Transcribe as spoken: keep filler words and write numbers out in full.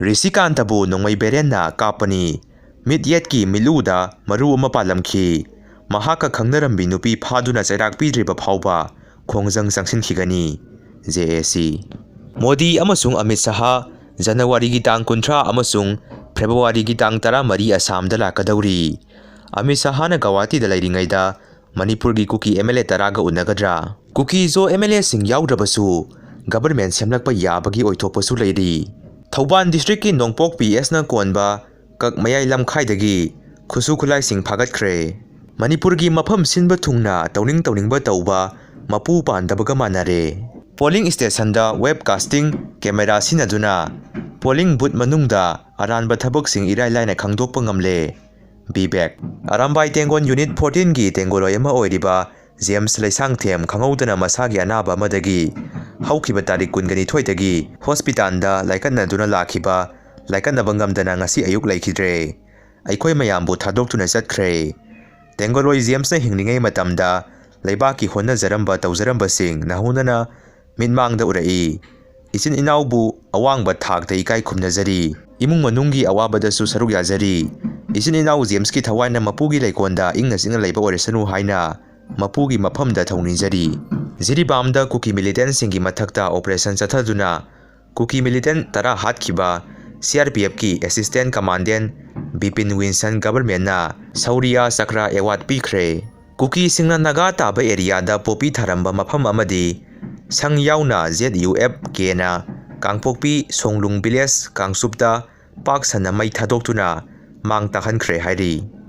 ꯔꯤꯁꯤꯀꯥꯟꯇꯕꯨ ꯅꯣꯡꯃꯩ ꯕꯦꯔꯦꯟꯅ ꯀꯥꯞꯄꯅꯤ꯫ ꯃꯤꯠꯌꯦꯠꯀꯤ ꯃꯤꯠꯂꯨꯗ ꯃꯔꯨ ꯑꯃ ꯄꯥꯜꯂꯝꯈꯤ꯫ ꯃꯍꯥꯛꯀ ꯈꯪꯅꯔꯝꯕꯤ ꯅꯨꯄꯤ ꯐꯥꯗꯨꯅ ꯆꯩꯔꯥꯛ ꯄꯤꯗ꯭ꯔꯤꯕ ꯐꯥꯎꯕ ꯈꯣꯡꯖꯪ ꯆꯪꯁꯤꯟꯈꯤꯒꯅꯤ꯫ ꯖꯦ ꯑꯦ ꯁꯤ꯫ ꯃꯣꯗꯤ ꯑꯃꯁꯨꯡ ꯑꯃꯤꯠ ꯁꯍꯥ ꯖꯅꯋꯥꯔꯤꯒꯤ ꯇꯥꯡ ꯀꯨꯟꯊ꯭ꯔꯥ ꯑꯃꯁꯨꯡ ꯐꯦꯕ꯭ꯔꯨꯋꯥꯔꯤꯒꯤ ꯇꯥꯡ ꯇꯔꯥꯃꯔꯤ ꯑꯁꯥꯝꯗ ꯂꯥꯛꯀꯗꯧꯔꯤ꯫ ꯑꯃꯤꯠ ꯁꯍꯥꯅ ꯒꯧꯍꯥꯇꯤꯗ ꯂꯩꯔꯤꯉꯩꯗ ꯃꯅꯤꯄꯨꯔꯒꯤ ꯀꯨꯀꯤ ꯑꯦꯝ ꯑꯦꯜ ꯑꯦ ꯇꯔꯥꯒ ꯎꯅꯒꯗ꯭ꯔꯥ? ꯀꯨꯀꯤ ꯖꯣ ꯑꯦꯝ ꯑꯦꯜ ꯑꯦꯁꯤꯡ ꯌꯥꯎꯗ꯭ꯔꯕꯁꯨ government ꯁꯦꯝꯂꯛꯄ ꯌꯥꯕꯒꯤ ꯑꯣꯏꯊꯣꯛꯄꯁꯨ ꯂꯩꯔꯤ꯫ ꯊꯧꯕꯥꯜ districtꯀꯤ ꯅꯣꯡꯄꯣꯛ ꯄꯤ ꯑꯦꯁꯅ ꯀꯣꯟꯕ ꯀꯛ ꯃꯌꯥꯏ ꯂꯝꯈꯥꯏꯗꯒꯤ ꯈꯨꯠꯁꯨ ꯈꯨꯠꯂꯥꯏꯁꯤꯡ ꯐꯥꯒꯠꯈ꯭ꯔꯦ꯫ ꯃꯅꯤꯄꯨꯔꯒꯤ ꯃꯐꯝ ꯁꯤꯟꯕ ꯊꯨꯡꯅ ꯇꯧꯅꯤꯡ ꯇꯧꯅꯤꯡꯕ ꯇꯧꯕ ꯃꯄꯨ ꯄꯥꯟꯗꯕꯒ ꯃꯥꯟꯅꯔꯦ꯫ Polling stationꯗ web casting camera ꯁꯤꯖꯤꯟꯅꯗꯨꯅ polling booth ꯃꯅꯨꯡꯗ ꯑꯔꯥꯟꯕ ꯊꯕꯛꯁꯤꯡ ꯏꯔꯥꯏ ꯂꯥꯏꯅ ꯈꯪꯗꯣꯛꯄ ꯉꯝꯂꯦ꯫ ꯕꯤꯕꯦꯛ꯫ ꯑꯔꯥꯝꯕꯥꯏ ꯇꯦꯡꯒꯣꯜ Unit fourteenꯒꯤ ꯇꯦꯡꯒꯣꯜꯂꯣꯏ ꯑꯃ ꯑꯣꯏꯔꯤꯕ ꯖꯦꯝꯁ ꯂꯩꯁꯥꯡꯊꯦꯝ ꯈꯪꯍꯧꯗꯅ ꯃꯁꯥꯒꯤ ꯑꯅꯥꯕ ꯑꯃꯗꯒꯤ ꯍꯧꯈꯤꯕ ꯇꯥꯔꯤꯛ ꯀꯨꯟꯒꯅꯤꯊꯣꯏꯗꯒꯤ ꯍꯣꯁꯄꯤꯇꯥꯜꯗ ꯂꯥꯏꯀꯠꯅꯗꯨꯅ ꯂꯥꯛꯈꯤꯕ ꯂꯥꯏꯀꯠꯅꯕ ꯉꯝꯗꯅ ꯉꯁꯤ ꯑꯌꯨꯛ ꯂꯩꯈꯤꯗ꯭ꯔꯦ꯫ ꯑꯩꯈꯣꯏ ꯃꯌꯥꯝꯕꯨ ꯊꯥꯗꯣꯛꯇꯨꯅ ꯆꯠꯈ꯭ꯔꯦ꯫ ꯇꯦꯡꯒꯣꯜꯂꯣꯏ ꯖꯦꯝꯁꯅ ꯍꯤꯡꯂꯤꯉꯩ ꯃꯇꯝꯗ ꯂꯩꯕꯥꯛꯀꯤ ꯍꯣꯠꯅꯖꯔꯝꯕ ꯇꯧꯖꯔꯝꯕꯁꯤꯡ ꯅꯍꯧꯅꯅ ꯃꯤꯠꯃꯥꯡꯗ ꯎꯔꯛꯏ꯫ ꯏꯆꯤꯟ ꯏꯅꯥꯎꯕꯨ ꯑꯋꯥꯡꯕ ꯊꯥꯛꯇ ꯏꯀꯥꯏ ꯈꯨꯝꯅꯖꯔꯤ꯫ ꯏꯃꯨꯡ ꯃꯅꯨꯡꯒꯤ ꯑꯋꯥꯕꯗꯁꯨ ꯁꯔꯨꯛ ꯌꯥꯖꯔꯤ꯫ ꯏꯆꯤꯟ ꯏꯅꯥꯎ ꯖꯦꯝꯁꯀꯤ ꯊꯋꯥꯏꯅ ꯃꯄꯨꯒꯤ ꯂꯩꯀꯣꯜꯗ ꯏꯪꯅ ꯆꯤꯛꯅ ꯂꯩꯕ ꯑꯣꯏꯔꯁꯅꯨ ꯍꯥꯏꯅ ꯃꯄꯨꯒꯤ ꯃꯐꯝꯗ ꯊꯧꯅꯤꯖꯔꯤ꯫ ꯖꯤꯔꯤꯕꯥꯝꯗ ꯀꯨꯀꯤ militantꯁꯤꯡꯒꯤ ꯃꯊꯛꯇ operation ꯆꯠꯊꯗꯨꯅ ꯀꯨꯀꯤ militant ꯇꯔꯥ ꯍꯥꯠꯈꯤꯕ CRPFꯀꯤ assistant commandant ꯕꯤꯄꯤꯟ ꯋꯤꯟꯁꯟ governmentꯅ ꯁꯧꯔꯤꯌꯥ ꯆꯀ꯭ꯔ award ꯄꯤꯈ꯭ꯔꯦ꯫ ꯀꯨꯀꯤꯁꯤꯡꯅ ꯅꯥꯒꯥ ꯇꯥꯕ areaꯗ ꯄꯣꯄꯤ ꯊꯥꯔꯝꯕ ꯃꯐꯝ ꯑꯃꯗꯤ ꯁꯪ ꯌꯥꯎꯅ ZUFKꯅ ꯀꯥꯡꯄꯣꯛꯄꯤ ꯁꯣꯡꯂꯨꯡ village ꯀꯥꯡꯆꯨꯞꯇ ꯄꯥꯛ ꯁꯟꯅ ꯃꯩ ꯊꯥꯗꯣꯛꯇꯨꯅ ꯃꯥꯡ ꯇꯥꯛꯍꯟꯈ꯭ꯔꯦ ꯍꯥꯏꯔꯤ꯫